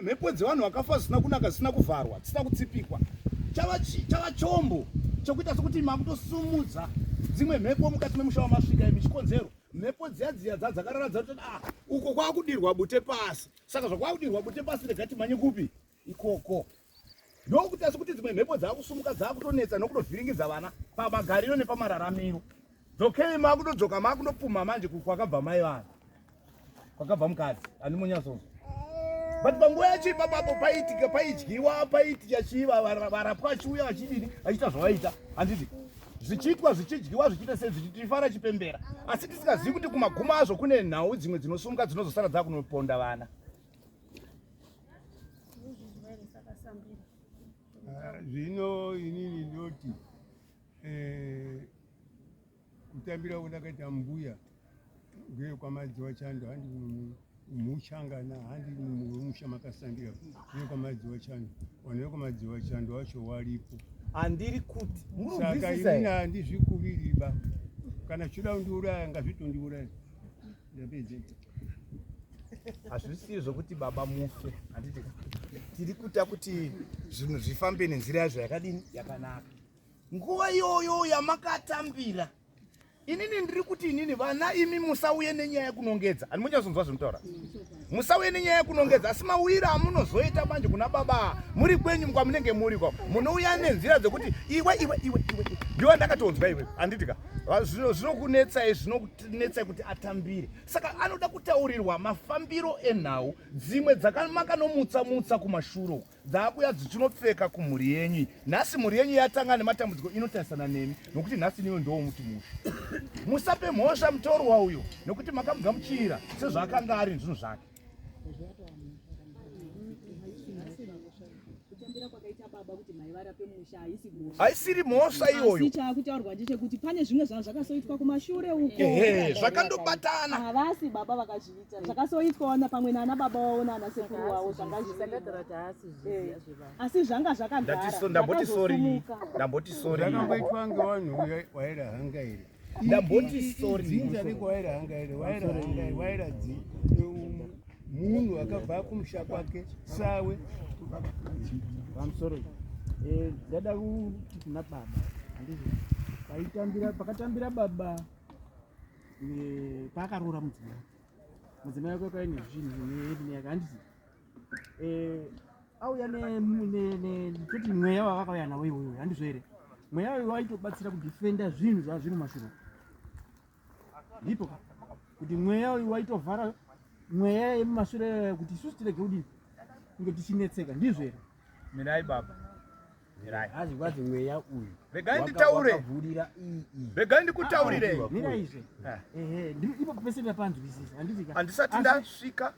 Mhepo dzevanhu vakafa zvisina kunaka zvisina kuvharwa dzisina kutsipikwa chava chava chombo chokuita sokuti makutosumudza dzimwe mhepo mukati memusha wamasvika imi chikonzero mhepo dziya dziya dzadzakarara dzatoti ah uko kwakudirwa bute pasi saka zvakwakudirwa bute pasi rega timhanye kupi ikoko ndokuti asi kuti dzimwe mhepo dzakusumuka dzakutonetsa nokutovhiringidza vana pamagariro nepamararamiro dzokei makutodzoka makundopumha manje kwakabva mai vana kwakabva mukadzi andimonyatsonzwa but panguva yacho ipapapo paiitika paidyiwa paiitika chii varapwa achiuya vachidini vachiita zvavaita handiti zvichiitwa zvichidyiwa zvichiita sei zvichitifara chipembera asi tisingazivi kuti kumagumo azvo kune nhau dzimwe dzinosumuka dzinozosara dzakunoponda vana ah, zvino inini ndoti eh, kutambira kwandakaita mbuya ngeyekwamadziwa chando handi muchangana handi wemusha makasambira ngeyekwamadziwa chando vanhu vekwamadziwa chando wacho waripo handiri kuti saka inini handizvikuviriba kana chida kundiuraya ngazvitondiuraya ndapedza hazvisiri zvokuti baba mufe handiti tiri kuta kuti zvinhu zvifambe nenzira yazvo yakadini yakanaka nguva iyoyo yamakatambira inini ndiri kuti inini vana imi musauye nenyaya yekunongedza ani munyazonzwa zvinotaura musauye nenyaya yekunongedza asi mauyiro amunozoita manje kuna baba muri kwenyu kwamunenge muri kwa munouya nenzira dzekuti iwe iwe iwe iwe ndiwe ndakatonzwa iwe handiti ka zvinokunetsai zvinokunetsai kuti atambire saka anoda kutaurirwa mafambiro enhau dzimwe dzakamakanomutsa mutsa kumashure uku dzakuya dzichinopfeka kumhuri yenyu nhasi mhuri yenyu yatanga nematambudziko inotarisana nemi nokuti nhasi niwe ndowo muti musha musape mhosva mutorwa uyo nokuti makamugamuchira sezvaakanga ari zvinhu zvake haisiri mhosva iyoyo chaakutaurwa ndechekuti pane zvimwe zvanga zvakasoitwa kumashure uko zvakandobatana havasi baba vakazviita zvakasoitwa wana pamwe nana baba wavo nana sekuru wavo zvanga zvisiri asi zvanga zvakagara ndamboti sorry ndamboti sorry zvakamboitwa ngevanhu waira hanga iri ndamboti sorry dzinza rekwaira hanga iri waira hanga iri waira dzi munhu akabva kumusha kwake sawe pamusoro eh, ndada kuti kuna baba handizvo paitambira pakatambira baba eh, paakaroora mudzimai mudzimai wake kaine zvinhu neyake handiti eh, auya toti mweya wavakauya nawo iwoyo handizvo here mweya uyu waitobatsira kudefenda zvinhu zvava zviri mumashure ndipo kuti mweya uyu waitovhara mweya yemumashure kuti isusu tirege kudini kunge tichinetseka ndizvo here mirai baba Mirai. Hazi kwazi mweya uyu. Regai nditaure. Wakavhurira iyi iyi. Regai ndikutaurirei. Mirai izve. Eh. Ehe, ipo pese ndapanzwisisa. Handiti ka. Handisati ndasvika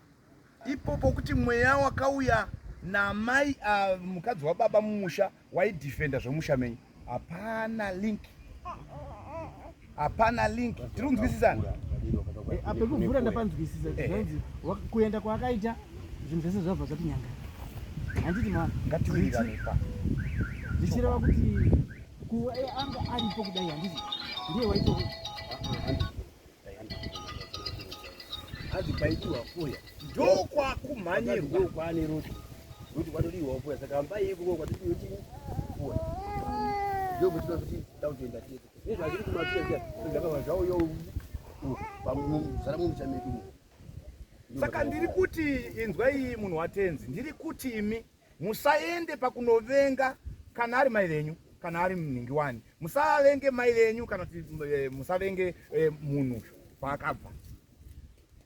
ipopo kuti mweya wakauya namai uh, mukadzi wababa mumusha waidefenda zvemusha menyu. Hapana link. Hapana link. Tiri kunzwisisana? Eh, apo kuvhura ndapanzwisisa. Eh. Zvanzi kuenda kwaakaita zvinhu zvese zvabva zvati nyanga. Handiti mwana. Ngatiwirirane pa. Zvichireva kuti kuva eh, anga aripo kudai handiti ndiye waito Hanzi paitiwa fuya. Ndokwakumhanyirwa. Ndokwane roti. Roti kwatodiwa fuya saka ambai iko kwatodiwa chini? Fuya. Ndokuti kuti tautoenda tese. Nezvazviri kumashure zviya zvakabva zvauya pamuzara mumusha medu. Saka ndiri kuti inzwai munhu watenzi, ndiri kuti imi musaende pakunovenga kana ari mai venyu kana ari munhingi wani, musavenge mai venyu kana kuti eh, musavenge eh, munhu kwaakabva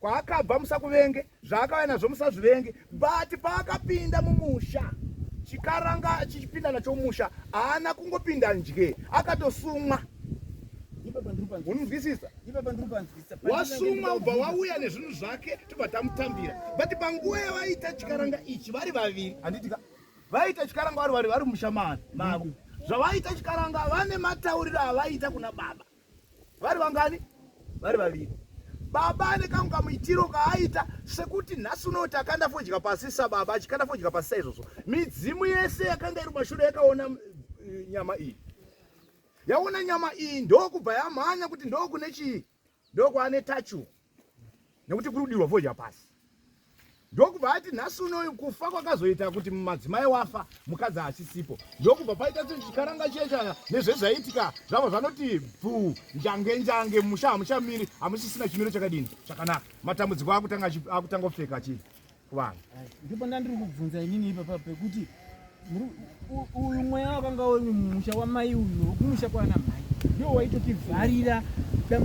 kwaakabva musakuvenge zvaakauya nazvo musazvivenge but paakapinda mumusha chikaranga chichipinda nacho mumusha haana kungopinda ndye akatosumwa unonzwisisa wasumwa ubva wauya nezvinhu zvake tobva tamutambira but panguva yavaita chikaranga ichi vari vaviri handitika vaita chikaranga vari vari vari mumusha mavo zvavaita chikaranga vane matauriro avaita kuna baba vari vangani vari vaviri baba ane kangu kamuitiro kaaita sekuti nhasi unoti akanda fodya pasi sababa achikanda fodya pasi saizvozvo midzimu yese yakanga iri kumashure yakaona eh, nyama iyi yaona nyama iyi ndokubva yamhanya kuti ndokune chii ndokwaane tachu nekuti kuri kudirwa fodya pasi. Ndokubva ati nhasi unoyu kufa kwakazoita kuti madzimai wafa mukadzi haachisipo. Ndokubva paita chikaranga chiya chaya nezvezvaiitika zvavo zvanoti bvuu njange njange musha hamuchamiri hamusisina chimiro chakadini chakanaka. Matambudziko akutanga akutanga kupfeka chii kuvanhu. Ndipo ndandiri kubvunza inini ipapa pekuti uyu mweya wakanga uri mumusha wamai uyu wekumusha kwana mhai ndiwo waitotivharira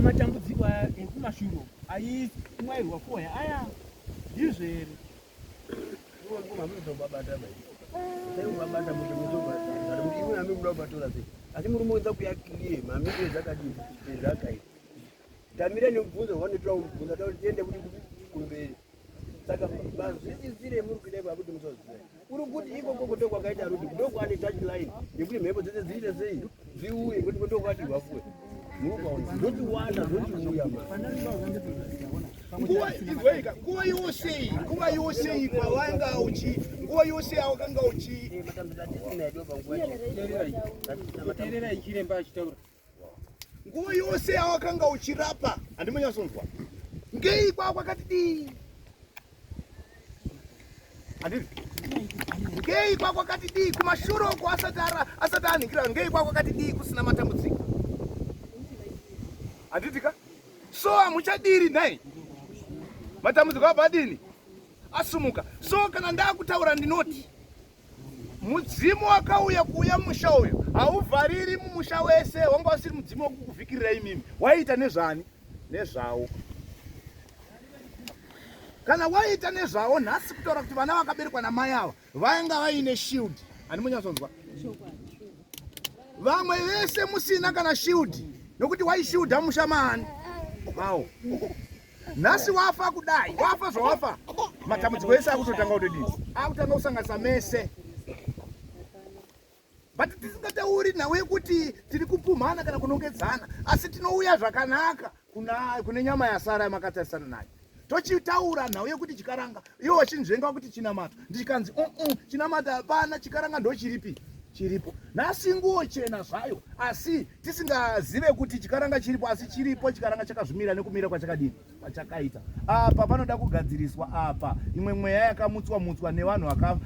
matambudziko ekumashure aimwairwa foya aya ndizvo here asi murume wenza kuyakirie mamirire zvakadii nezvakaita tamira nemubvunzo wanotora kumubvunza tauri tiende kuti kumberi saka mazwisisire muri kuita ipapo kuti musaziva uri kuti ikoko kuto kwakaita rudi ndokwane touch line yekuti mhepo dzese dziite sei dziuye kuti ndokwati vafuwe murukaona ndotiwanda ndotiuya nguva inzwaika nguva yose nguva yose kwawanga uchi nguva yose yawakanga uchi teererai chiremba achitaura nguva yose yawakanga uchirapa handimunyatsonzwa ngei kwakwakati dii handiti ngei kwakwakati dii kumashure uko asati asati anhingira ngei kwakwakati dii kusina matambudziko handiti ka so hamuchadiri nhai matambudziko abva adini asumuka so kana ndakutaura ndinoti Mudzimu wakauya kuuya mumusha uyu hauvhariri mumusha wese, wanga usiri mudzimu wekukuvhikirira imimi, waiita nezvani? Nezvawo. Kana waiita nezvawo nhasi kutaura kuti vana vakaberekwa namai ava vainga vaine shield, handimonyatsonzwa vamwe vese musina kana shield nokuti waishieldha musha maani vawo nhasi wafa kudai wafa zvawafa matambudziko ese akutotanga kutodii akutanga kusanganisa mese but tisingatauri nhau yekuti tiri kupumhana kana kunongedzana asi tinouya zvakanaka kuna kune nyama yasara yamakatarisana nayo tochitaura nhau yekuti chikaranga ivo vachinzvenga kuti chinamato ndichikanzi uu chinamato hapana chikaranga ndochiripi chiripo nhasi nguo chena zvayo asi tisingazive kuti chikaranga chiripo asi chiripo chikaranga chakazvimira nekumira kwachakadini kwachakaita apa panoda kugadziriswa apa imwe mweya yakamutswa mutswa nevanhu vaka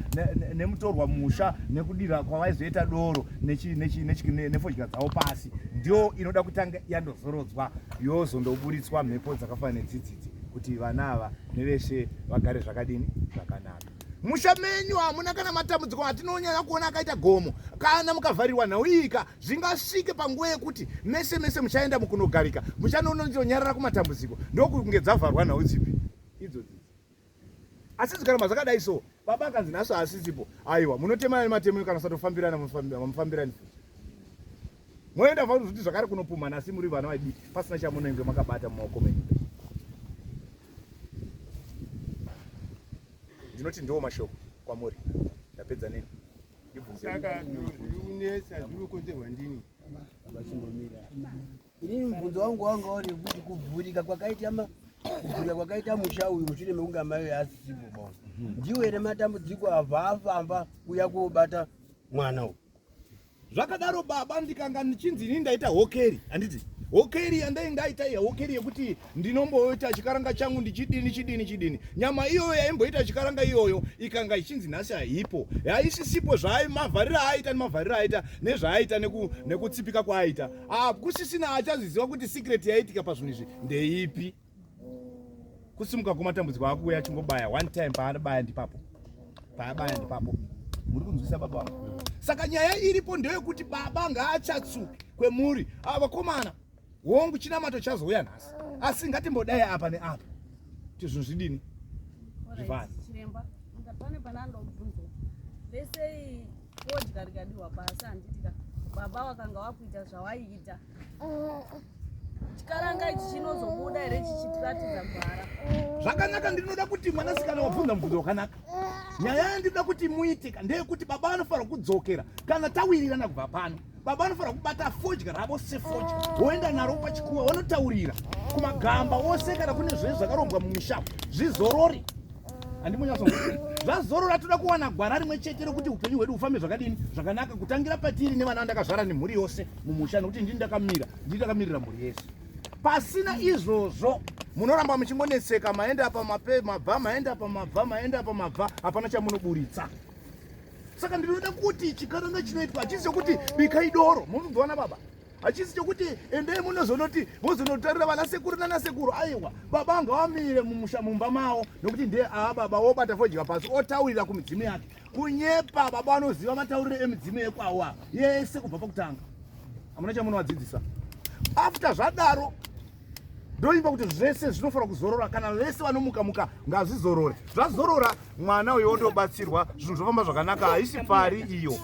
nemutorwa musha nekudira kwavaizoita doro nefodya dzavo pasi ndio inoda kutanga yandozorodzwa yozondoburitswa mhepo dzakafanana nedzidzidzi kuti vana ava neveshe vagare zvakadini zvakanaka musha menyu hamuna kana matambudziko atinonyanya kuona akaita gomo kana mukavharirwa nhau iyika zvingasvike panguva yekuti mese mese muchaenda mukunogarika muchanononyarara kumatambudziko ndokunge dzavharwa nhau dzipi idzodzi asi zvikaramba zvakadai so baba akanzi nhasi haasisipo aiwa munotemana nematemo kana usatofambirana mufambirani futi moenda futi zvakare kunopumhana asi muri vana vadiki pasina chamunenge makabata mumaoko menyu ndinoti ndiwo mashoko kwamuri ndapedza neni saka zvirikunetsa zviri kukonzerwa ndini inini mubvunzo wangu wanga uri kuti kuvhurika kwakaita kuvhurika kwakaita musha uyu mushure mekunge amai asisipo bona ndiwo here matambudziko abva afamba kuya kobata mwana uyu Zvakadaro baba ndikanga ndichinzi ini ndaita hokeri handiti hokeri yandai ndaita iya hokeri yekuti ndinomboita chikaranga changu ndichidini chidini chidini nyama iyoyo yaimboita chikaranga iyoyo ikanga ichinzi nhasi haipo haisisipo zvaai mavhariro aaita nemavhariro aaita nezvaaita nekutsipika kwaaita hakusisina achaziziva kuti secret yaitika pazvinhu izvi ndeipi kusimuka kwematambudziko akuuya achingobaya one time paanobaya ndipapo paabaya ndipapo muri kunzwisa baba vangu saka nyaya iripo ndeyekuti baba ngaachatsuke kwemuri ava vakomana hongu chinamato chazouya nhasi asi ngatimbodai apa neapa kuti zvinhu zvidini zvivhare chiremba pane panandobvunzo lesei fodya rikadiwa pasi handitika baba wakanga wakuita zvawaiita Chikaranga ichi chinozobuda here chichitiratidza gwara? Zvakanaka, ndinoda kuti mwanasikana wabvunza mubvunzo wakanaka. Nyaya yandinoda kuti muitika ndeyekuti baba vanofanira kudzokera kana tawirirana kubva pano. Baba vanofanira kubata fodya ravo sefodya voenda naro pachikuva vanotaurira kumagamba ose kana kune zvese zvakarombwa mumisha zvizorore handimunyatso zvazorora toda kuwana gwara rimwe chete rekuti upenyu hwedu hufambe zvakadini zvakanaka kutangira patiri nevana vandakazvara nemhuri yose mumusha nokuti ndini ndakamira ndini ndakamirira mhuri yese pasina izvozvo Munoramba muchingonetseka, maenda apa mape mabva, maenda apa mabva, maenda apa mabva, hapana chamunoburitsa. Saka ndinoda kuti chikaranga chinoitwa hachisi chokuti bikai doro, munonzwana baba? Hachisi chokuti endei munozonoti mozonotarira vana sekuru nana sekuru. Aiwa, baba ngavamire mumusha mumba mavo, nokuti ndiye aa baba wobata fodya pasi otaurira kumidzimu yake. Kunyepa, baba vanoziva matauriro emidzimu yekwawo yese kubva pakutanga. Hamuna chamunovadzidzisa. After zvadaro ndoimba kuti zvese zvinofanira kuzorora, kana vese vanomuka muka ngazvizorore. Zvazorora mwana uyo otobatsirwa, zvinhu zvofamba zvakanaka. Haisi pfari iyo,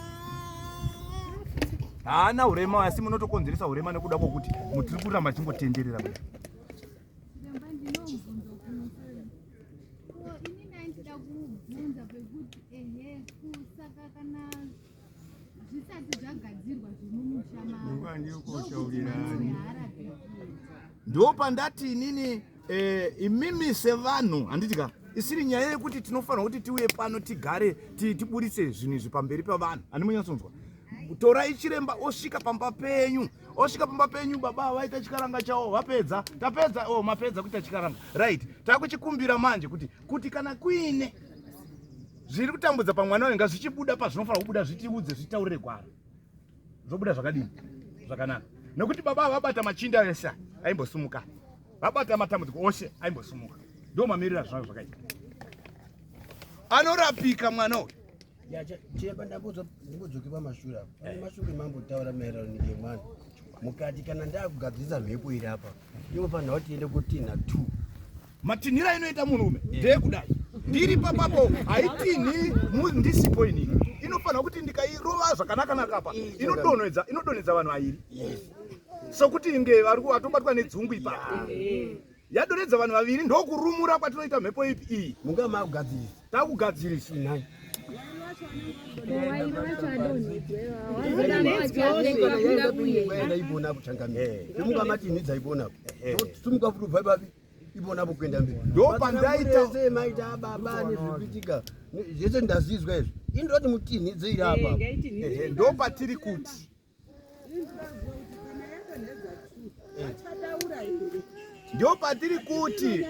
haana urema, asi munotokonzeresa urema nekuda kwokuti mutiri kuramba chingotenderera kudai. Chiremba, ndinomubvunzo kumusoro. Ko ini ndaindida kubvunza pekuti ehe saka kana zvisati zvagadzirwa zvemumusha Nguva ndiyo koshaurirani. Ndo pandati inini imimi sevanhu, handiti ka, isiri nyaya yekuti tinofanira kuti tiuye pano tigare tiburitse zvinhu izvi pamberi pevanhu. Handimunyatsonzwa. Torai chiremba osvika pamba penyu, osvika pamba penyu, baba vaita chikaranga chavo, vapedza, tapedza, oh, mapedza kuita chikaranga, right? Takuchikumbira manje kuti kana kuine zviri kutambudza pamwana uyu ngazvichibuda pazvinofanira kubuda, zvitiudze, zvitaurire gwara, zvobuda zvakadini, zvakanaka. Nekuti baba vabata machinda ese aimbosimuka, vabata matambudziko ose aimbosimuka. Ndo mamiriro azvazvo zvakaita, anorapika mwana uyu. Chiremba, ndambodzoke pamashure apo. Pane mashure mambotaura maererano ngemwana, mukati kana ndakugadzirisa mhepo iri apa, inofanira kuti iende kutinha two. Matinhira inoita murume ndeyekudai, ndiri papapo haitinhi, ndisipo inini inofanira kuti ndikairova zvakanaka-naka apa inodonhedza, inodonhedza vanhu vairi, sokuti inge vari vatobatwa nedzungu ipapo, yadonhedza vanhu vaviri. Ndokurumura kwatinoita mhepo ipi iyi. Munga makugadzirisa. Takugadzirisa. Nhai. Wairo wacho adonhedzwa. Yaenda iponapo changamire, simuka matinhidza iponapo, simuka futi ubva ipapi iponapo kuenda mberi. Ndo pandaita- Mese maita baba nezvikuitika zvese ndazvizwa izvi, indoti mutinhidze iri apa. Ehe, ndo patiri kuti ndo patiri kuti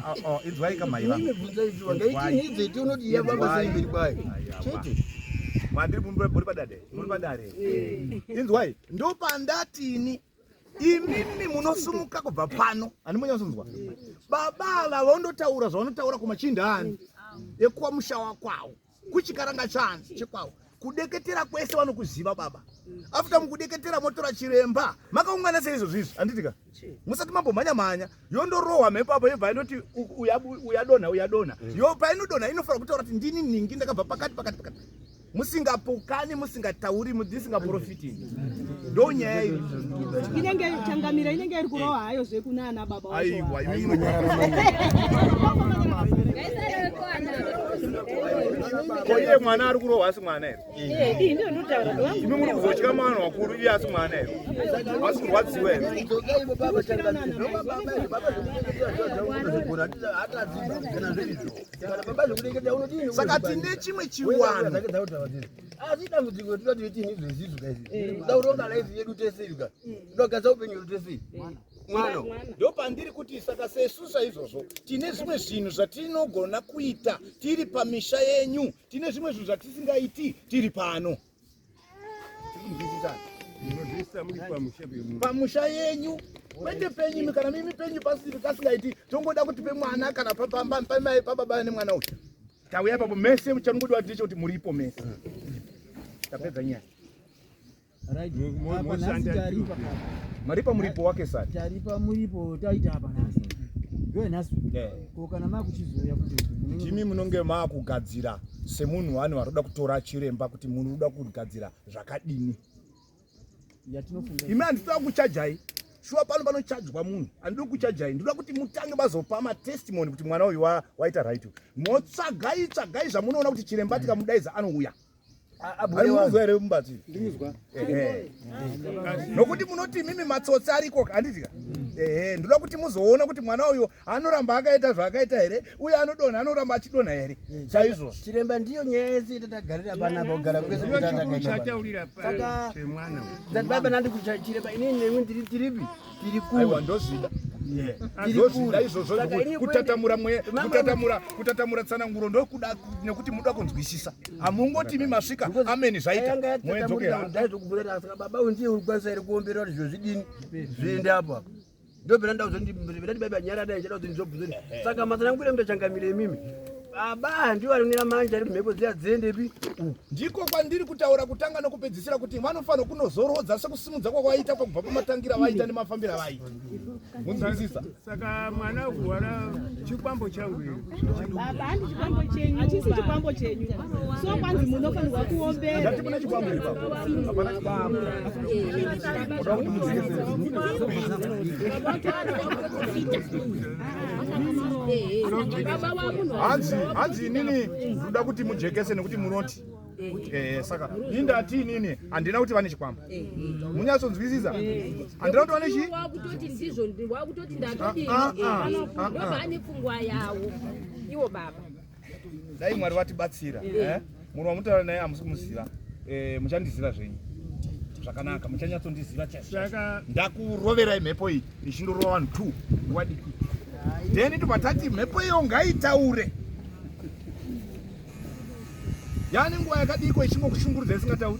Oh, oh, inzwai kamai vangu. Imibvunza izviwa ngaitinhidze tionoti yafamba sei mberi kwayo chete. Mandiri muri padare, muri padare. Inzwai, ndopandatini imimi munosumuka kubva pano, handimunyatsonzwa. Baba ava vondotaura zvavanotaura kumachinda ani ekwamusha wakwawo, kuchikaranga chanzi chekwawo, kudeketera kwese vanokuziva baba. After mukudeketera motora chiremba makaungana seizvozvo izvi, handiti ka? Musati mambomhanya mhanya, yondorohwa mhepo apo, yobva inoti uyadonha, uyadonha. Yo painodonha inofanira kutaura kuti ndini nhingi, ndakabva pakati pakati pakati, musingapokani, musingatauri, musingaprofitini. Ndo nyaya iyi. Inenge changamira inenge iri kurova hayo zvekunana baba wacho. Aiwa, imi munonyarara. Ko iye mwana ari kurohwa asi mwana here? Imi muri kuzotya mwana wakuru, iye asi mwana here? Asi kurwadziwa here? Dzokai baba changamire, zvova baba izvi, baba zvekureketera zvigona hataziva kana zvirizvo, kana baba zvekureketera unodini? Saka tine chimwe chiwano. Asi dambudziko toda titinhidze isisu kaizvi, kuda kuronga life yedu tese ika, kuda kugadzira upenyu hwedu tese, mwana. Ndo pandiri kuti saka sesu saizvozvo tine zvimwe zvinhu zvatinogona kuita tiri pamisha yenyu, tine zvimwe zvinhu zvatisingaiti tiri pano. Tiri kunzwisisana? Munozvisa muri pamusha pemunhu. Pamusha yenyu, kwete penyu. Kana mimi penyu pasiri kasingaiti, tongoda kuti pemwana kana pamai pababa nemwana uyu tauya ipapo mese. Chanongodiwa ndechekuti muripo mese, tapedza nyaya. Right. Apa nhasi taripa kapa. Maripa muripo wake sari. Taripa muripo taita apa nhasi. Ndiwe nhasi. Ko kana makuchizouya kuti Ndimi munonge maakugadzira semunhu wani vari kuda kutora chiremba kuti munhu uda kugadzira zvakadini. Yatinofunga. Imi handitoda kuchajai, shuwa pano panochajwa munhu, handidi kuchajai. Ndinoda kuti mutange mazopa matestimony kuti mwana uyu waita right uyu. Motsvagai tsvagai zvamunoona kuti chiremba tikamudaidza anouya. Amunozwa here mubatsiri? Ehe. Nokuti munoti imimi matsotsi ariko, handitika? Ehe, ndoda kuti muzoona kuti mwana uyu anoramba akaita zvaakaita here, uye anodonha anoramba achidonha here chaizvozvo. Chiremba, ndiyo nyaya yese tatagarira panapa, kugara kwese kutatagarira. Chataurira Saka pemwana. Ndati baba nandi kuchiremba, inini nemwi tiri tiripi, tiri Aiwa, kuwe. ndozvida. Ndozvida izvozvo kutatamura mweya, kutatamura, kutatamura tsananguro ndokuda nekuti muda kunzwisisa. Hamungoti mi masvika ameni zvaita. Moedzokera. Ndaizokubvunza saka baba uyu ndiye uri kukwanisa here kuombera kuti zviro zvidini zviende apo apo. Ndopera ndakuzondibata baba nyara dai ndichada kuti ndizobvunze. Saka matsanangurire mutachangamire imimi. Baba ndiwo arinera manje ari mhepo dziya dziendepi? Ndiko kwandiri kutaura kutanga nokupedzisira kuti vanofanira kunozorodza sekusimudza kwakwaita kubva pamatangira vaita nemafambiro avaita. Munzwisisa? Saka mwana kurwara chikwambo changu here? Baba handi chikwambo chenyu. Hachisi chikwambo chenyu. So kwanzi munofanirwa kuombera. Ndati mune chikwambo ipapo. Hapana chikwambo. Unoda kuti mudzikise. Hanzi hanzi inini ndoda kuti mujekese nekuti munoti eh, saka ini ndati inini handina kuti vane chikwambo munyatsonzwisisa handina kuti vane chii wakutoti ndizvo wakutoti ndatodini Ah, ah, ah, ah. ndobva pfungwa yawo iwo baba dai mwari vatibatsira eh? munhu wamutaura naye hamusi kumuziva eh, muchandiziva zvenyu zvakanaka muchanyatsondiziva chaizvo ndakuroverai mhepo iyi ichindorova vanhu two nguva diki then tobva tati mhepo iyo ngaitaure yani nguva yakadiko ichingokushungurudza isingatauri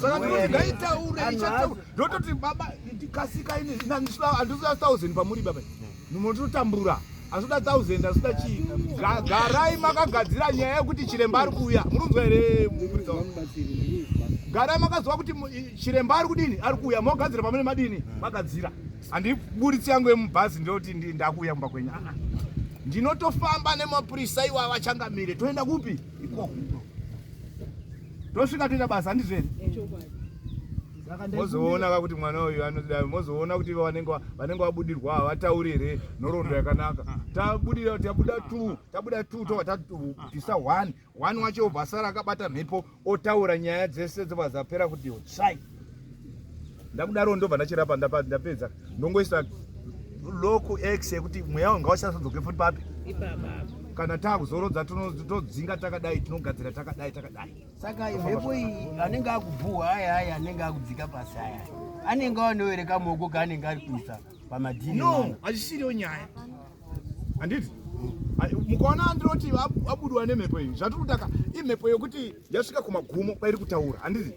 saka tinoti ngaitaure ichataura ndototi baba kasika ini handisina thousand pamuri baba munototambura asikuda thousand asikuda chii garai makagadzira nyaya yekuti chiremba ari kuuya murunzwa here mupurisa garai makaziva kuti chiremba ari kudini ari kuuya mogadzira pamene madini magadzira handiburitsi yangu yemubhazi ndoti ndakuuya kumba kwenyu ah, ah. ndinotofamba nemapurisa iwa vachangamire toenda kupi ikoko tosvika toita basa handizvo here mozoona ka kuti mwana uyu anoda mozoona kuti vanenge vanenge vabudirwa havatauri here nhoroondo yakanaka tabudira tabuda two tabuda two tobva tabvisa one one wacho obva asara akabata mhepo otaura nyaya dzese dzobva dzapera kuti tsvai ndakudaro ndobva ndachirapa ndapedza ndongoisa loku x yekuti mweya uyu ngauchasodzoke futi papi kana taakuzorodza todzinga takadai tinogadzira takadai takadai saka mhepo iyi anenge akubhuhwa aya aya anenge akudzika pasi aya anenge anoereka maoko kaanenge ari kuisa pamadhini no hazvisiriyo nyaya handiti mukaona andinoti abudwa nemhepo iyi zvatiri kutaka imhepo yekuti yasvika kumagumo kwairi kutaura handiti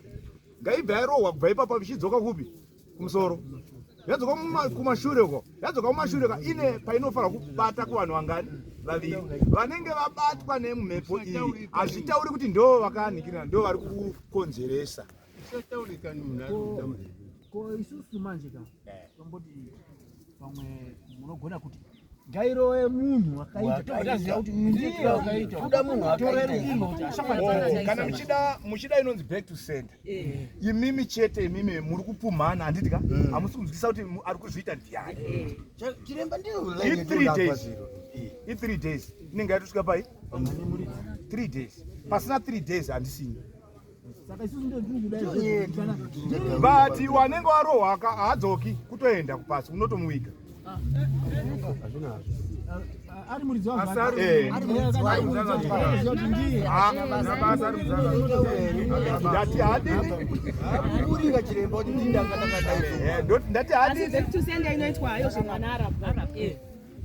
ngaibva yarohwa kubva ipapa ichidzoka kupi kumusoro yadzoka kumashure uko yadzoka kumashure ka ine painofanira kubata kuvanhu vangani vaviri vanenge vabatwa nemhepo iyi hazvitauri kuti ndo vakanikirana ndo vari kukonzeresa ko isusu manje ka tomboti pamwe munogona kuti ngairowe munhu akaita totaziva kuti uyu ndiye akaita kuda munhu akaita kana muchida muchida inonzi back to center eh. imimi chete imimi muri kupumhana handiti ka mm. hamusi kunzwisisa kuti ari kuzviita ndiyani eh. chiremba ndiyo i3 days i3 days inenge yatosvika pai 3 days pasina 3 days handisini but wanenge warohwa ka haadzoki kutoenda kupasi unotomuviga ari muridzi ndati hadini ndati hadini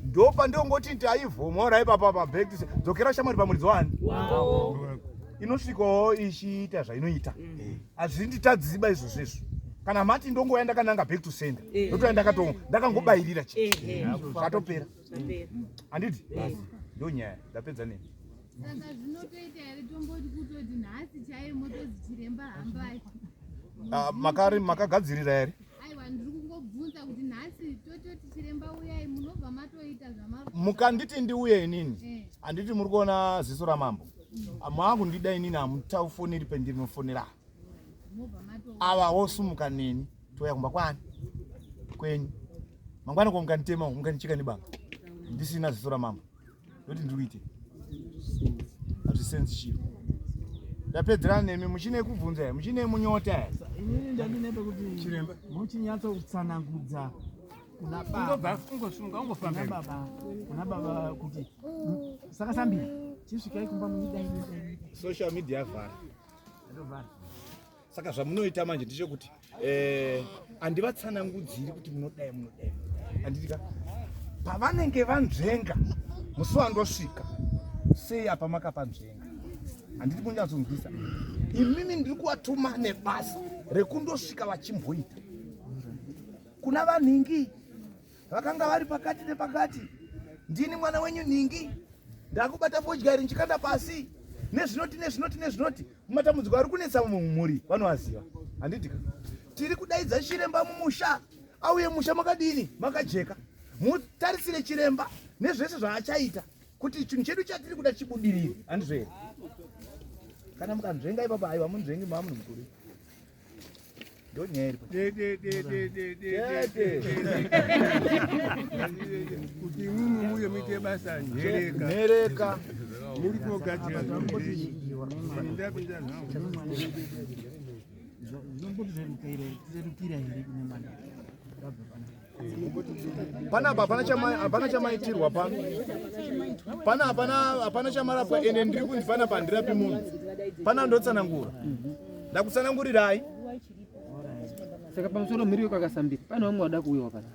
ndopandongoti ndaivhomora ipapa pa back to dzokera shamwari pamuridzi wani inosvikawo ichiita zvainoita mm. hazvinditadziba izvozvo izvo kana mati ndongouya ndakananga back to sender eh. ndotoya ndakato ndakangobayirira chete eh, eh. zvatopera handiti ndo nyaya ndapedza neni saka zvinotoita here tomboti kutoti nhasi chaiyo motozi chiremba hambai ah, makari makagadzirira here Aiwa ndiri kungobvunza kuti nhasi tototi chiremba uyai munobva matoita zvama mukanditi ndiuye inini eh. handiti muri kuona ziso ramambo mm. maakundida inini hamutafoneri pendinofonera ava wosumuka neni touya kumba kwani kwenyu mangwana ko mukanditema mukandicheka nebanga ndisina ziso ramambo ndoti ndiri kuite hazvisenzi chiro ndapedzerana nemi muchine kubvunza here muchine munyota here inini ndandine pekuti muchinyatso kutsanangudza kuna baba kuna baba kuti saka sambira chisvikai kumba munidai social media yavhara saka zvamunoita manje ndechekuti eh, handivatsanangudziri kuti munodai munodai Handitika pavanenge vanzvenga musi wandosvika sei apa makapanzvenga, handiti kunyatsonzwisa? Imimi ndiri kuvatuma nebasa rekundosvika vachimboita kuna vanhingi vakanga vari pakati nepakati. Ndini mwana wenyu nhingi, ndakubata fodya iri ndichikanda pasi nezvinoti nezvinoti nezvinoti. Matambudziko ari kunetsa mumhuri vanoaziva, handitika? Tiri kudaidza chiremba mumusha auye, musha makadini, makajeka. Mutarisire chiremba nezvese zvaachaita kuti chinhu chedu chatiri kuda chibudirire, handizvo here? Kana mukanzvenga ipapo, aiwa, munzvengi maa munhu mukuru, ndonyaya iripo. Kuti imwimwi muye muite basa nhereka. Nhereka. Muri kogadzira zvinhu, ndapinda nhau. Zvinombotirerukira here kune mwana abva pana? Panapa hapana chamaitirwa pano, pana hapana chamarapwa. Ende ndiri kunzi panapa handirapi munhu pana, ndotsanangura, ndakutsanangurirai. Saka pamusoro mhiri kwakasambira pane vamwe vada kuuyawo pana.